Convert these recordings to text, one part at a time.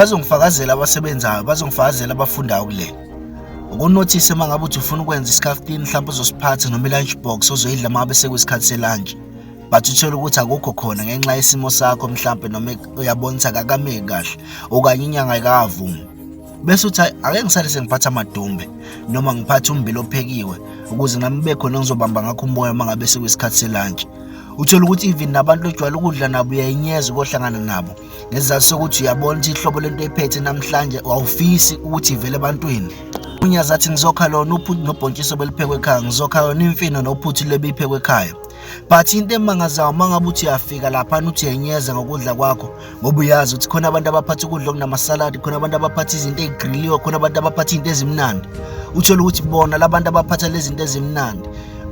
Bazongifakazela abasebenzayo, bazongifakazela abafundayo kule. Ukunothise uma ngabe uthi ufuna ukwenza isikhaftini mhlawumbe uzosiphatha noma i-lunch box ozoyidla uma ngabe sekuyisikhathi se-lunch. But uthole ukuthi akukho khona ngenxa yesimo sakho mhlawumbe noma uyabona ukuthi akakameki kahle okanye inyanga ayikavumi. Bese uthi ake ngisale sengiphatha amadumbe noma ngiphathe ummbila ophekiwe ukuze nami kube khona engizobamba ngakho umoya uma ngabe sekuyisikhathi se-lunch. Uthole ukuthi even nabantu ojwayele ukudla nabo uyayinyeza ukohlangana nabo ngesizathu sokuthi uyabona ukuthi ihlobo lento oyiphethe namhlanje awufisi ukuthi ivele ebantwini. Unyazi athi ngizokha lona uphuthu nobhontshisi obeliphekwe ekhaya, ngizokha yona imfino nophuthu lebiphekwe ekhaya. But into emangazayo uma ngabe uthi uyafika laphana uthi uyayinyeza ngokudla kwakho, ngoba uyazi ukuthi khona abantu abaphatha ukudla okunamasaladi, khona abantu abaphatha izinto ey'griliwe, khona abantu abaphatha izinto ezimnandi. Uthole ukuthi bona labantu abaphatha lezi zinto ezimnandi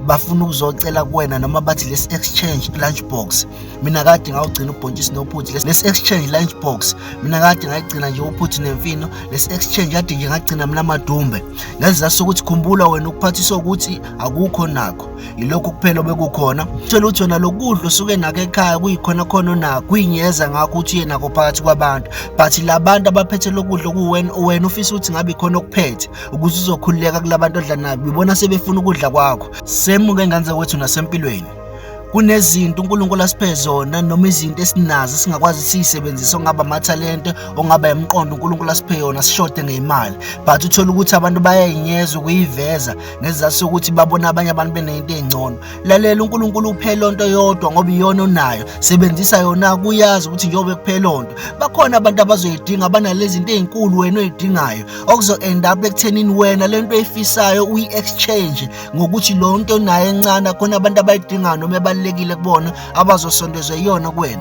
bafuna ukuzocela kuwena noma bathi lesi exchange lunch box. Mina kade ngawugcina ubhontshisi nophuthu, lesi exchange lunch box. Mina kade ngayigcina nje uphuthu nemfino, lesi exchange kade nje ngagcina mina amadumbe. Ngesizathu sokuthi khumbula wena ukuphathiswa ukuthi akukho nakho, yilokhu kuphela obekukhona. Uthola ukuthi wena lokudla osuke nakho ekhaya kuyikhona khona onakho, kuyinyeza ngakho ukuthi uye nakho phakathi kwabantu. But labantu abaphethe lokudla okuwena, wena ufisa ukuthi ngabe ikhona okuphethe ukuze uzokhululeka kulabantu odla nabo, ibona sebefuna ukudla kwakho. Semuke ngane zakwethu nasempilweni. Kunezinto uNkulunkulu asiphe zona noma izinto esinazo esingakwazi siyisebenzise, ongaba amathalente, ongaba imiqondo uNkulunkulu asiphe yona, sishode ngeyimali. But uthola ukuthi abantu bayayinyeza ukuyiveza ngesizathu sokuthi babona abanye abantu benento engcono. Lalela, uNkulunkulu uphe lonto yodwa ngoba iyona onayo, sebenzisa yona kuyazi ukuthi njengoba ekuphe lonto bakhona abantu abazoyidinga, abanalezi zinto ey'nkulu wena oyidingayo, okuzo end up ekuthenini wena lento oyifisayo uyi-exchange ngokuthi lo nto onayo encane khona abantu abayidingayo noma ebalulekile kubona abazosondezwa iyona kuwena.